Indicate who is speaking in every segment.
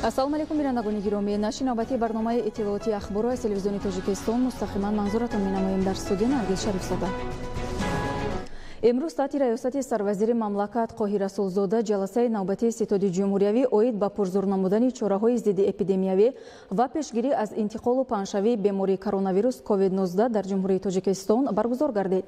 Speaker 1: Ассалому алайкум, бинандагони гиромӣ. Нашри навбатии барномаи иттилоотии Ахборро аз телевизиони Тоҷикистон мустақиман манзуратон менамоем. Дар студия Наргиз Шарифзода. Имрӯз таҳти раёсати сарвазири мамлакат Қоҳир Расулзода ҷаласаи навбатии Ситоди ҷумҳуриявӣ оид ба пурзур намудани чораҳои зидди эпидемиявӣ ва пешгирӣ аз интиқолу паҳншавии бемории коронавирус COVID-19 дар Ҷумҳурии Тоҷикистон баргузор гардид.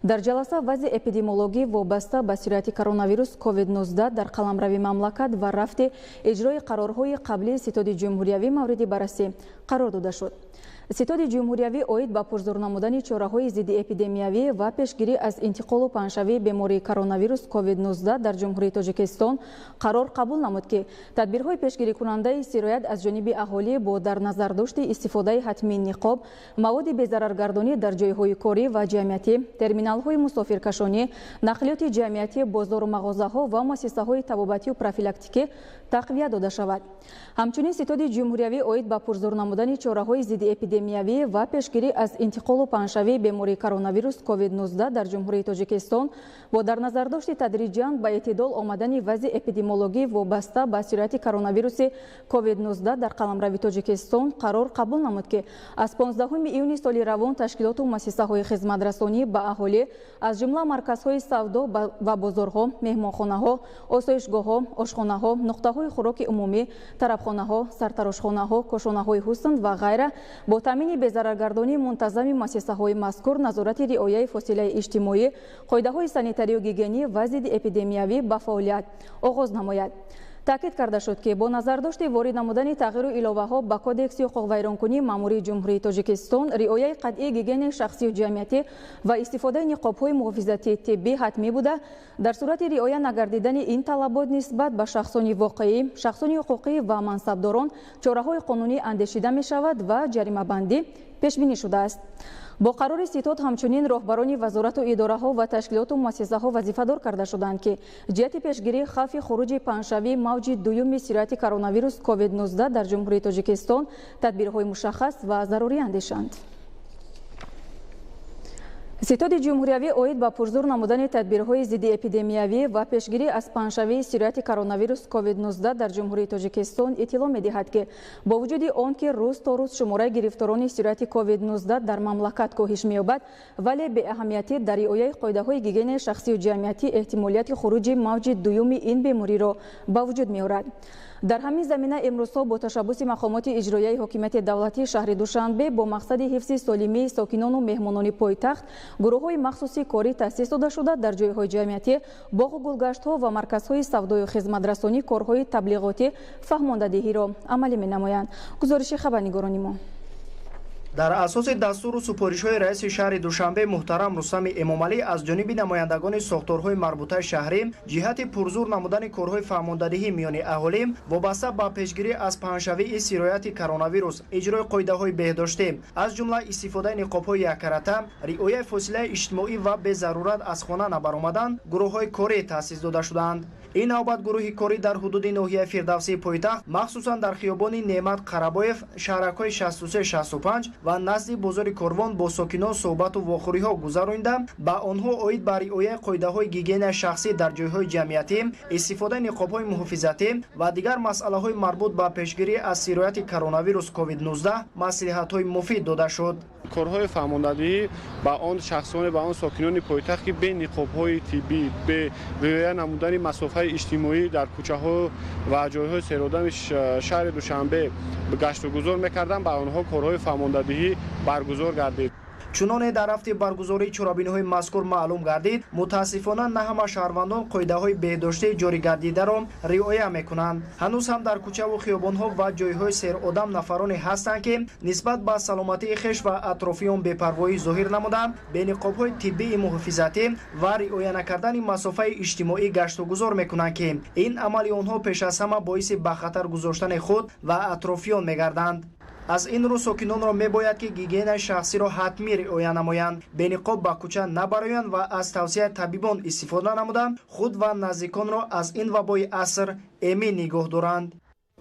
Speaker 1: Дар ҷаласа вазъи эпидемиологӣ вобаста ба сирояти коронавирус COVID-19 дар қаламрави мамлакат ва рафти иҷрои қарорҳои қаблии Ситоди ҷумҳуриявӣ мавриди баррасӣ қарор дода шуд. Ситоди ҷумҳуриявӣ оид ба пурзур намудани чораҳои зидди эпидемиявӣ ва пешгирӣ аз интиқолу паҳншавии бемории коронавирус COVID-19 дар Ҷумҳурии Тоҷикистон қарор қабул намуд, ки тадбирҳои пешгирикунандаи сироят аз ҷониби аҳолӣ бо дар назардошти истифодаи ҳатмии ниқоб, маводи безараргардонӣ дар ҷойҳои корӣ ва ҷамъиятӣ, терминалҳои мусофиркашонӣ, нақлиёти ҷамъиятӣ, бозору мағозаҳо ва муассисаҳои табобатию профилактикӣ тақвият дода шавад. Ҳамчунин Ситоди ҷумҳуриявӣ оид ба пурзур намудани чораҳои зидди эпидемиявӣ ва пешгирӣ аз интиқолу паҳншавии бемории коронавирус COVID-19 дар Ҷумҳурии Тоҷикистон бо дар назардошти тадриҷан ба эътидол омадани вазъи эпидемиологӣ вобаста ба сирояти коронавируси COVID-19 дар қаламрави Тоҷикистон қарор қабул намуд, ки аз 15 июни соли равон ташкилоту муассисаҳои хизматрасонӣ ба аҳолӣ, аз ҷумла марказҳои савдо ва бозорҳо, меҳмонхонаҳо, осоишгоҳҳо, ошхонаҳо, нуқтаҳои хӯроки умумӣ, тарабхонаҳо, сартарошхонаҳо, кошонаҳои ҳусн ва ғайра бо таъмини безараргардонии мунтазами муассисаҳои мазкур, назорати риояи фосилаи иҷтимоӣ, қоидаҳои санитарию гигиенӣ ва зидди эпидемиявӣ ба фаъолият оғоз намояд. Таъкид карда шуд, ки бо назардошти ворид намудани тағйиру иловаҳо ба Кодекси ҳуқуқвайронкунии маъмурии Ҷумҳурии Тоҷикистон, риояи қатъии гигиенаи шахсию ҷамъиятӣ ва истифодаи ниқобҳои муҳофизатии тиббӣ ҳатмӣ буда, дар сурати риоя нагардидани ин талабот нисбат ба шахсони воқеӣ, шахсони ҳуқуқӣ ва мансабдорон чораҳои қонунӣ андешида мешавад ва ҷаримабандӣ пешбинӣ шудааст. Бо қарори ситод ҳамчунин роҳбарони вазорату идораҳо ва ташкилоту муассисаҳо вазифадор карда шуданд, ки ҷиҳати пешгирии хавфи хуруҷи паҳншавии мавҷи дуюми сирояти коронавирус COVID-19 дар Ҷумҳурии Тоҷикистон тадбирҳои мушаххас ва зарурӣ андешанд. Ситоди ҷумҳуриявӣ оид ба пурзур намудани тадбирҳои зидди эпидемиявӣ ва пешгирӣ аз паҳншавии сирояти коронавирус COVID-19 дар Ҷумҳурии Тоҷикистон иттилоъ медиҳад, ки бо вуҷуди он ки рӯз то рӯз шумораи гирифторони сирояти COVID-19 дар мамлакат коҳиш меёбад, вале беаҳамиятӣ дар риояи қоидаҳои гигиенаи шахсию ҷамъиятӣ эҳтимолияти хуруҷи мавҷи дуюми ин бемориро ба вуҷуд меорад. Дар ҳамин замина имрӯзҳо бо ташаббуси мақомоти иҷроияи ҳокимияти давлатии шаҳри Душанбе бо мақсади ҳифзи солимии сокинону меҳмонони пойтахт гурӯҳҳои махсуси корӣ таъсис дода шуда, дар ҷойҳои ҷамъиятӣ, боғу гулгаштҳо ва марказҳои савдою хизматрасонӣ корҳои таблиғотӣ фаҳмондадиҳиро амалӣ менамоянд. Гузориши хабарнигорони мо.
Speaker 2: Дар асоси дастуру супоришҳои раиси шаҳри Душанбе муҳтарам Рустами Эмомалӣ аз ҷониби намояндагони сохторҳои марбутаи шаҳрӣ ҷиҳати пурзур намудани корҳои фаҳмондадиҳӣ миёни аҳолӣ вобаста ба пешгирӣ аз паҳншавии сирояти коронавирус, иҷрои қоидаҳои беҳдоштӣ, аз ҷумла истифодаи ниқобҳои яккарата, риояи фосилаи иҷтимоӣ ва безарурат аз хона набаромадан гурӯҳҳои корӣ таъсис дода шудаанд. Ин навбат гурӯҳи корӣ дар ҳудуди ноҳияи Фирдавсии пойтахт, махсусан дар хиёбони Неъмат Қарабоев, шаҳракҳои 63, 65 ва назди бозори Корвон бо сокинон суҳбату вохӯриҳо гузаронида, ба онҳо оид ба риояи қоидаҳои гигиенаи шахсӣ дар ҷойҳои ҷамъиятӣ, истифодаи ниқобҳои муҳофизатӣ ва дигар масъалаҳои марбут ба пешгирӣ аз сирояти коронавирус COVID-19 маслиҳатҳои муфид дода шуд.
Speaker 3: Корҳои фаҳмондадиҳӣ ба он шахсоне, ба он сокинони пойтахт, ки бе ниқобҳои тиббӣ, бе риоя намудани масофаи иҷтимоӣ дар кӯчаҳо ва ҷойҳои серодами шаҳри Душанбе гаштугузор мекарданд, ба онҳо корҳои фаҳмондадиҳӣ баргузор гардид.
Speaker 2: Чуноне дар рафти баргузории чорабиниҳои мазкур маълум гардид, мутаассифона, на ҳама шаҳрвандон қоидаҳои беҳдоштии ҷорӣ гардидаро риоя мекунанд. Ҳанӯз ҳам дар кӯчаву хиёбонҳо ва ҷойҳои серодам нафароне ҳастанд, ки нисбат ба саломатии хеш ва атрофиён бепарвоӣ зоҳир намуда, бениқобҳои тиббии муҳофизатӣ ва риоя накардани масофаи иҷтимоӣ гаштугузор мекунанд, ки ин амали онҳо пеш аз ҳама боиси ба хатар гузоштани худ ва атрофиён мегарданд. Аз ин рӯ сокинонро мебояд, ки гигиенаи шахсиро ҳатмӣ риоя намоянд, бениқоб ба кӯча набароянд ва аз тавсияи табибон истифода намуда, худ ва наздиконро аз ин вабои аср эмин нигоҳ доранд.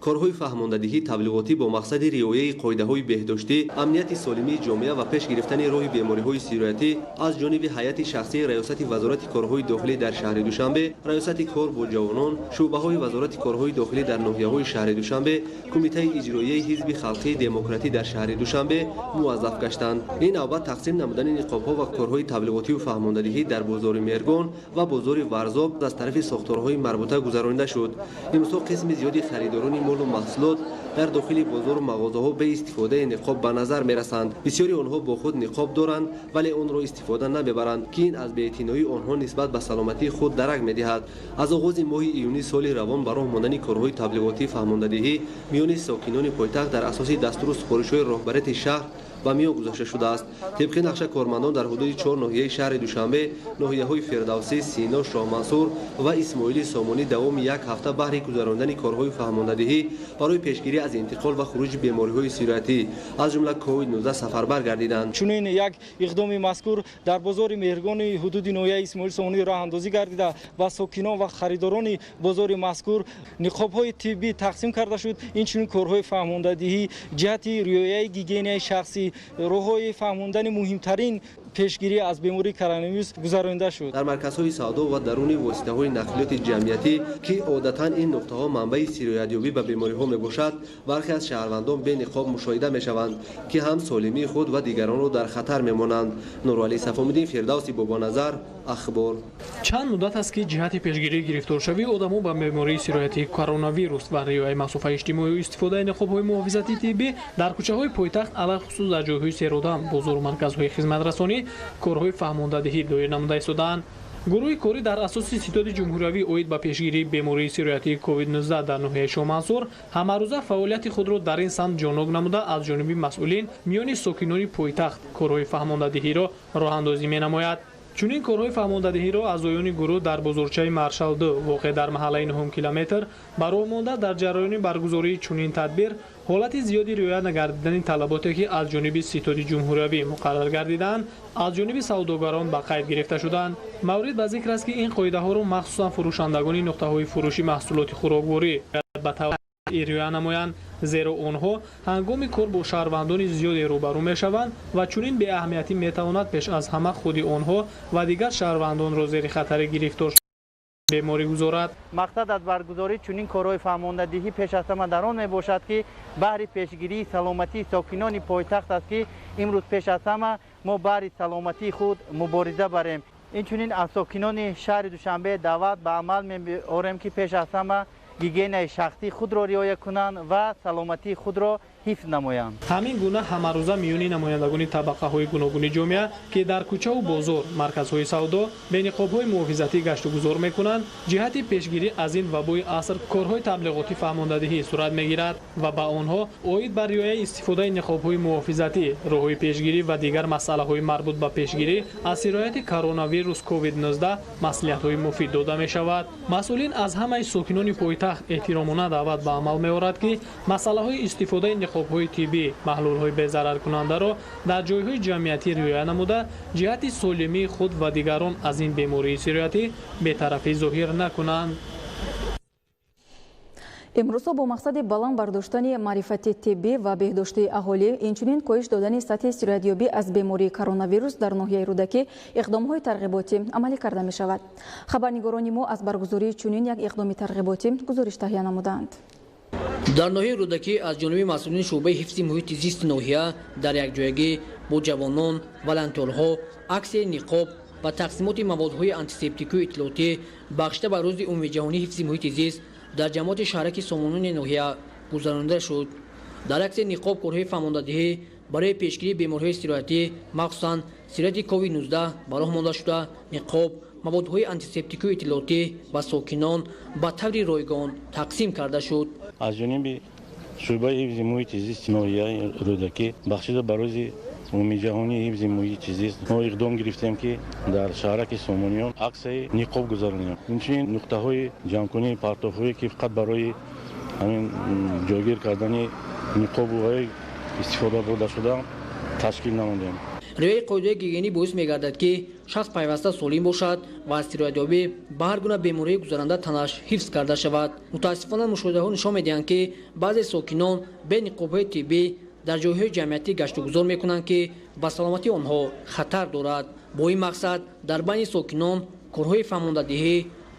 Speaker 4: Корҳои фаҳмондадиҳӣ таблиғотӣ бо мақсади риояи қоидаҳои беҳдоштӣ, амнияти солимии ҷомеа ва пеш гирифтани роҳи бемориҳои сироятӣ аз ҷониби ҳайати шахсии Раёсати Вазорати корҳои дохилӣ дар шаҳри Душанбе, Раёсати кор бо ҷавонон, шӯъбаҳои Вазорати корҳои дохилӣ дар ноҳияҳои шаҳри Душанбе, Кумитаи иҷроияи Ҳизби халқии демократӣ дар шаҳри Душанбе муваззаф гаштанд. Ин навбат тақсим намудани ниқобҳо ва корҳои таблиғотию фаҳмондадиҳӣ дар бозори Меҳргон ва бозори Варзоб аз тарафи сохторҳои марбута гузаронида шуд. Имрӯзҳо қисми зиёди харидорони молу маҳсулот дар дохили бозору мағозаҳо бе истифодаи ниқоб ба назар мерасанд. Бисёри онҳо бо худ ниқоб доранд, вале онро истифода намебаранд, ки ин аз беэътиноии онҳо нисбат ба саломатии худ дарак медиҳад. Аз оғози моҳи июни соли равон ба роҳ мондани корҳои таблиғотии фаҳмондадиҳӣ миёни сокинони пойтахт дар асоси дастуру супоришҳои роҳбарияти шаҳр ба миён гузошта шудааст. Тибқи нақша кормандон дар ҳудуди 4 ноҳияи шаҳри Душанбе, ноҳияҳои Фирдавсӣ, Сино, Шоҳмансур ва Исмоили Сомонӣ давоми як ҳафта баҳри гузарондани корҳои фаҳмондадиҳӣ барои пешгирӣ аз интиқол ва хуруҷи бемориҳои сироятӣ, аз ҷумла COVID-19 сафарбар гардиданд.
Speaker 5: Чунин як иқдоми мазкур дар бозори Меҳргони ҳудуди ноҳияи Исмоили Сомонӣ роҳандозӣ гардида ва сокинон ва харидорони бозори мазкур ниқобҳои тиббӣ тақсим карда шуд. Инчунин корҳои фаҳмондадиҳӣ ҷиҳати риояи гигиенаи шахсӣ, роҳҳои фаҳмондани муҳимтарин пешгирӣ аз бемории коронавирус гузаронида шуд.
Speaker 4: Дар марказҳои савдо ва даруни воситаҳои нақлиёти ҷамъиятӣ, ки одатан ин нуқтаҳо манбаи сироятёбӣ ба бемориҳо мебошад, бархе аз шаҳрвандон бе ниқоб мушоҳида мешаванд, ки ҳам солимии худ ва дигаронро дар хатар мемонанд. Нуралӣ Сафомиддин, Фирдавси Бобоназар, Ахбор.
Speaker 6: Чанд муддат аст, ки ҷиҳати пешгирии гирифторшавии одамо ба бемории сироятии коронавирус ва риояи масофаи иҷтимоию истифодаи ниқобҳои муҳофизатии тиббӣ дар кӯчаҳои пойтахт, алалхусус дар ҷойҳои серодам, бозору марказҳои хизматрасонӣ корҳои фаҳмондадиҳӣ доир намуда истодаанд. Гурӯҳи корӣ дар асоси ситоди ҷумҳуриявӣ оид ба пешгирии бемории сироятии COVID-19 дар ноҳияи Шоҳмансур ҳамарӯза фаъолияти худро дар ин самт ҷоннок намуда, аз ҷониби масъулин миёни сокинони пойтахт корҳои фаҳмондадиҳиро роҳандозӣ менамояд. Чунин корҳои фаҳмондадиҳиро аъзоёни гурӯҳ дар бозорчаи Маршал 2 воқеъ дар маҳаллаи 9 километр ба роҳ монда, дар ҷараёни баргузории чунин тадбир ҳолати зиёди риоя нагардидани талаботе, ки аз ҷониби ситоди ҷумҳуриявӣ муқаррар гардидаанд, аз ҷониби савдогарон ба қайд гирифта шуданд. Маврид ба зикр аст, ки ин қоидаҳоро махсусан фурӯшандагони нуқтаҳои фурӯши маҳсулоти хӯрокворӣ ба таври риоя намоянд, зеро онҳо ҳангоми кор бо шаҳрвандони зиёде рӯбарӯ мешаванд ва чунин беаҳамиятӣ метавонад пеш аз ҳама худи онҳо ва дигар шаҳрвандонро зери хатари гирифтор беморӣ гузорад.
Speaker 7: Мақсад аз баргузории чунин корҳои фаҳмондадиҳӣ пеш аз ҳама дар он мебошад, ки баҳри пешгирии саломатии сокинони пойтахт аст, ки имрӯз пеш аз ҳама мо баҳри саломатии худ мубориза барем. Инчунин аз сокинони шаҳри Душанбе даъват ба амал меорем, ки пеш аз ҳама гигиенаи шахсии худро риоя кунанд ва саломатии худро ҳифз намоянд.
Speaker 6: Ҳамин гуна ҳамарӯза миёни намояндагони табақаҳои гуногуни ҷомеа, ки дар кӯчаву бозор, марказҳои савдо бе ниқобҳои муҳофизатӣ гаштугузор мекунанд, ҷиҳати пешгирӣ аз ин вабои аср корҳои таблиғотӣ фаҳмондадиҳӣ сурат мегирад ва ба онҳо оид ба риояи истифодаи ниқобҳои муҳофизатӣ, роҳҳои пешгирӣ ва дигар масъалаҳои марбут ба пешгирӣ аз сирояти коронавирус COVID-19 маслиҳатҳои муфид дода мешавад. Масъулин аз ҳамаи сокинони пойтахт эҳтиромона даъват ба амал меорад, ки масъалаҳои истифодаи ниқобҳои тиббӣ, маҳлулҳои безараркунандаро дар ҷойҳои ҷамъиятӣ риоя намуда, ҷиҳати солимии худ ва дигарон аз ин бемории сироятӣ бетарафӣ зоҳир накунанд.
Speaker 1: Имрӯзҳо бо мақсади баланд бардоштани маърифати тиббӣ ва беҳдоштии аҳолӣ, инчунин коҳиш додани сатҳи сироятёбӣ аз бемории коронавирус дар ноҳияи Рӯдакӣ иқдомҳои тарғиботӣ амалӣ карда мешавад. Хабарнигорони мо аз баргузории чунин як иқдоми тарғиботӣ гузориш таҳия намуданд.
Speaker 8: Дар ноҳияи Рӯдакӣ аз ҷониби масъулини шӯъбаи ҳифзи муҳити зисти ноҳия дар якҷоягӣ бо ҷавонон, волонтёрҳо аксияи ниқоб ва тақсимоти маводҳои антисептикию иттилоотӣ бахшида ба рӯзи умумиҷаҳонии ҳифзи муҳити зист дар ҷамоати шаҳраки Сомонони ноҳия гузаронида шуд. Дар аксияи ниқоб корҳои фаҳмондадиҳӣ барои пешгирии бемориҳои сироятӣ, махсусан сирояти COVID-19 ба роҳ монда шуда, ниқоб, маводҳои антисептикию иттилоотӣ ба сокинон ба таври ройгон тақсим карда шуд.
Speaker 9: Аз ҷониби шӯъбаи ҳифзи муҳити зисти ноҳияи Рӯдакӣ бахшида ба рӯзи умумиҷаҳонии ҳифзи муҳити зист мо иқдом гирифтем, ки дар шаҳраки Сомониён аксияи ниқоб гузаронем. Инчунин нуқтаҳои ҷамъкунии партовҳое, ки фақат барои ҳамин ҷойгир кардани ниқобу истифода бурда шуда, ташкил намудем.
Speaker 8: Риояи қоидаҳои гигиенӣ боис мегардад, ки шахс пайваста солим бошад ва аз сироятёбӣ ба ҳар гуна бемории гузаранда танаш ҳифз карда шавад. Мутаассифона, мушоҳидаҳо нишон медиҳанд, ки баъзе сокинон бе ниқобҳои тиббӣ дар ҷойҳои ҷамъиятӣ гаштугузор мекунанд, ки ба саломатии онҳо хатар дорад. Бо ин мақсад дар байни сокинон корҳои фаҳмондадиҳӣ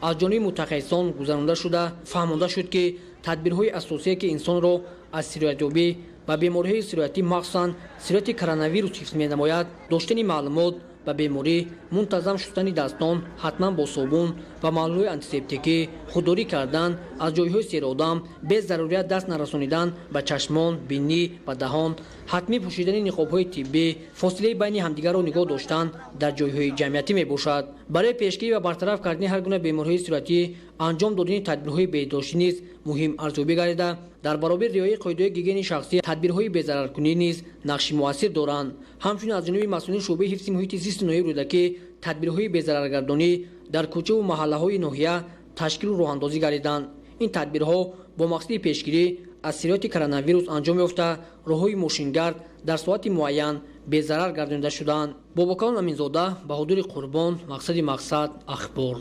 Speaker 8: аз ҷониби мутахассисон гузаронда шуда, фаҳмонда шуд, ки тадбирҳои асосие, ки инсонро аз сироятёбӣ ба бемориҳои сироятӣ, махсусан сирояти коронавирус ҳифз менамояд, доштани маълумот ба беморӣ, мунтазам шустани дастон ҳатман бо собун ва маҳлулҳои антисептикӣ, худдорӣ кардан аз ҷойҳои серодам, без зарурият даст нарасонидан ба чашмон, бинӣ ва даҳон, ҳатмӣ пӯшидани ниқобҳои тиббӣ, фосилаи байни ҳамдигарро нигоҳ доштан дар ҷойҳои ҷамъиятӣ мебошад. Барои пешгирӣ ва бартараф кардани ҳар гуна бемориҳои сироятӣ анҷом додани тадбирҳои беҳдоштӣ низ муҳим арзёбӣ гардида, дар баробари риояи қоидаҳои гигиени шахсӣ тадбирҳои безараркунӣ низ нақши муассир доранд. Ҳамчунин аз ҷониби масъулини шӯъбаи ҳифзи муҳити зисти ноҳияи Рӯдакӣ тадбирҳои безараргардонӣ дар кӯчаву маҳаллаҳои ноҳия ташкилу роҳандозӣ гардиданд. Ин тадбирҳо бо мақсади пешгирӣ аз сирояти коронавирус анҷом ёфта, роҳҳои мошингард дар соати муайян безарар гардонида шуданд. Бобокалон Аминзода, Баҳодури Қурбон, Мақсади мақсад, Ахбор.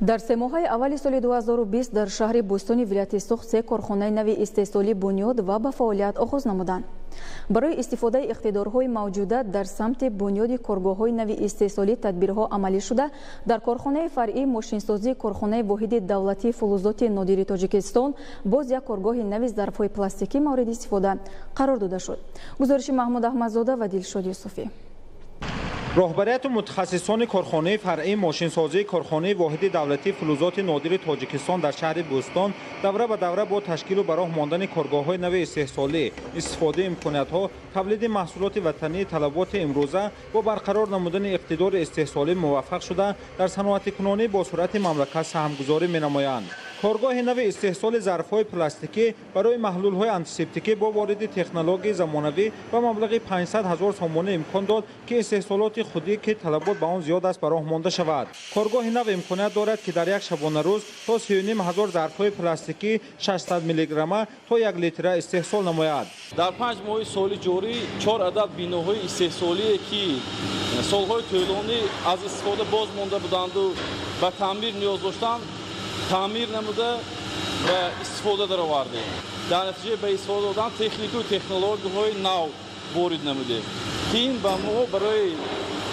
Speaker 1: Дар семоҳаи аввали соли 2020 дар шаҳри Бӯстони вилояти Суғд се корхонаи нави истеҳсолӣ бунёд ва ба фаъолият оғоз намуданд. Барои истифодаи иқтидорҳои мавҷуда дар самти бунёди коргоҳҳои нави истеҳсолӣ тадбирҳо амалӣ шуда, дар корхонаи фаръии мошинсозии корхонаи воҳиди давлатии фулузоти нодири Тоҷикистон боз як коргоҳи нави зарфҳои пластикӣ мавриди истифода қарор дода шуд. Гузориши Маҳмуд Аҳмадзода ва Дилшод Юсуфӣ.
Speaker 10: Роҳбарияти мутахассисони корхонаи фаръии мошинсозии корхонаи воҳиди давлатии фулузоти нодири Тоҷикистон дар шаҳри Бӯстон давра ба давра бо ташкилу ба роҳ мондани коргоҳҳои нави истеҳсолӣ, истифодаи имкониятҳо, тавлиди маҳсулоти ватании талаботи имрӯза бо барқарор намудани иқтидори истеҳсолӣ муваффақ шуда, дар саноатикунонӣ бо суръати мамлакат саҳмгузорӣ менамоянд. Коргоҳи нави истеҳсоли зарфҳои пластикӣ барои маҳлулҳои антисептикӣ бо вориди технологияи замонавӣ ба маблағи 500 ҳазор сомонӣ имкон дод, ки истеҳсолоти худӣ, ки талабот ба он зиёд аст, ба роҳ монда шавад. Коргоҳи нав имконият дорад, ки дар як шабонарӯз то 3,5 ҳазор зарфҳои пластикӣ 600 миллиграмма то 1 литра истеҳсол намояд.
Speaker 11: Дар 5 моҳи соли ҷорӣ 4 адад биноҳои истеҳсолие, ки солҳои тӯлонӣ аз истифода боз монда буданду ба таъмир ниёз доштанд, таъмир намуда ва истифода даровардем. Дар натиҷаи ба истифода додан технику технологияҳои нав ворид намудем, ки ин ба мо барои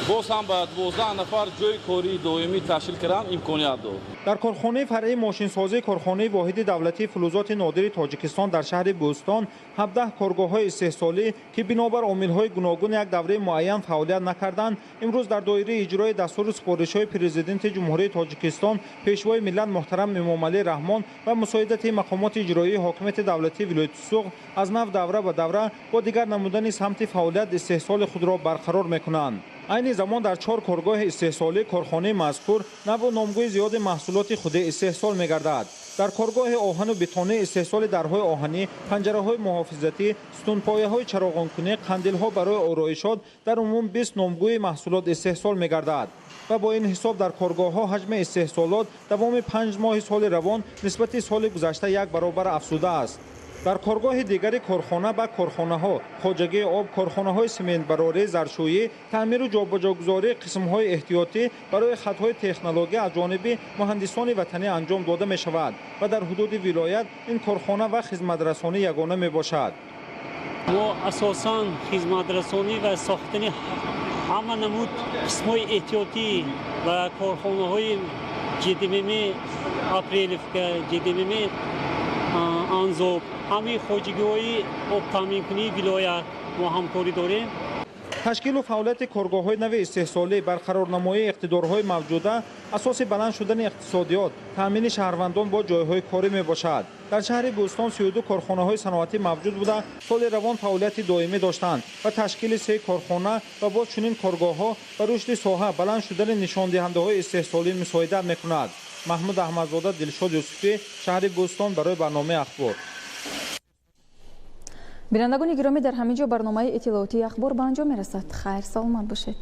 Speaker 11: боз ҳам ба 12 нафар ҷойи кории доимӣ ташкил кардан имконият дод.
Speaker 10: Дар корхонаи фаръии мошинсозии корхонаи воҳиди давлатии фулузоти нодири Тоҷикистон дар шаҳри Бӯстон 17 коргоҳҳои истеҳсолӣ, ки бинобар омилҳои гуногун як давраи муайян фаъолият накарданд, имрӯз дар доираи иҷрои дастуру супоришҳои Президенти Ҷумҳурии Тоҷикистон, Пешвои миллат муҳтарам Эмомалӣ Раҳмон ва мусоидати мақомоти иҷроии ҳокимияти давлатии вилояти Суғд аз нав давра ба давра бо дигар намудани самти фаъолият истеҳсоли худро барқарор мекунанд. Айни замон дар 4 коргоҳи истеҳсолии корхонаи мазкур наву номгӯи зиёди маҳсулоти худӣ истеҳсол мегардад. Дар коргоҳи оҳану бетонӣ истеҳсоли дарҳои оҳанӣ, панҷараҳои муҳофизатӣ, сутунпояҳои чароғонкунӣ, қандилҳо барои ороишот дар умум 20 номгӯи маҳсулот истеҳсол мегардад. Ва бо ин ҳисоб дар коргоҳҳо ҳаҷми истеҳсолот давоми 5 моҳи соли равон нисбати соли гузашта як баробар афзудааст. Дар коргоҳи дигари корхона ба корхонаҳо, хоҷагии об, корхонаҳои сементбарорӣ, заршӯӣ, таъмиру ҷобаҷогузории қисмҳои эҳтиётӣ барои хатҳои технология аз ҷониби муҳандисони ватанӣ анҷом дода мешавад ва дар ҳудуди вилоят ин корхона ва хизматрасонӣ ягона мебошад.
Speaker 12: Мо асосан хизматрасонӣ ва сохтани ҳама намуд қисмҳои эҳтиётӣ ва корхонаҳои ЖДММ Апрелевка, ЖДММ Анзоб, ҳамаи хоҷагиҳои обтаъминкунии вилоят мо ҳамкорӣ дорем.
Speaker 10: Ташкилу фаъолияти коргоҳҳои нави истеҳсолӣ, барқарорнамоии иқтидорҳои мавҷуда асоси баланд шудани иқтисодиёт, таъмини шаҳрвандон бо ҷойҳои корӣ мебошад. Дар шаҳри Бӯстон 32 корхонаҳои саноатӣ мавҷуд буда, соли равон фаъолияти доимӣ доштанд ва ташкили 3 корхона ва боз чунин коргоҳҳо ба рушди соҳа, баланд шудани нишондиҳандаҳои истеҳсолӣ мусоидат мекунад. Маҳмуд Аҳмадзода, Дилшод Юсуфӣ, шаҳри Бӯстон барои барномаи Ахбор.
Speaker 1: Бинандагони гиромӣ, дар ҳамин ҷо барномаи иттилоотии Ахбор ба анҷом мерасад. Хайр, саломат бошед.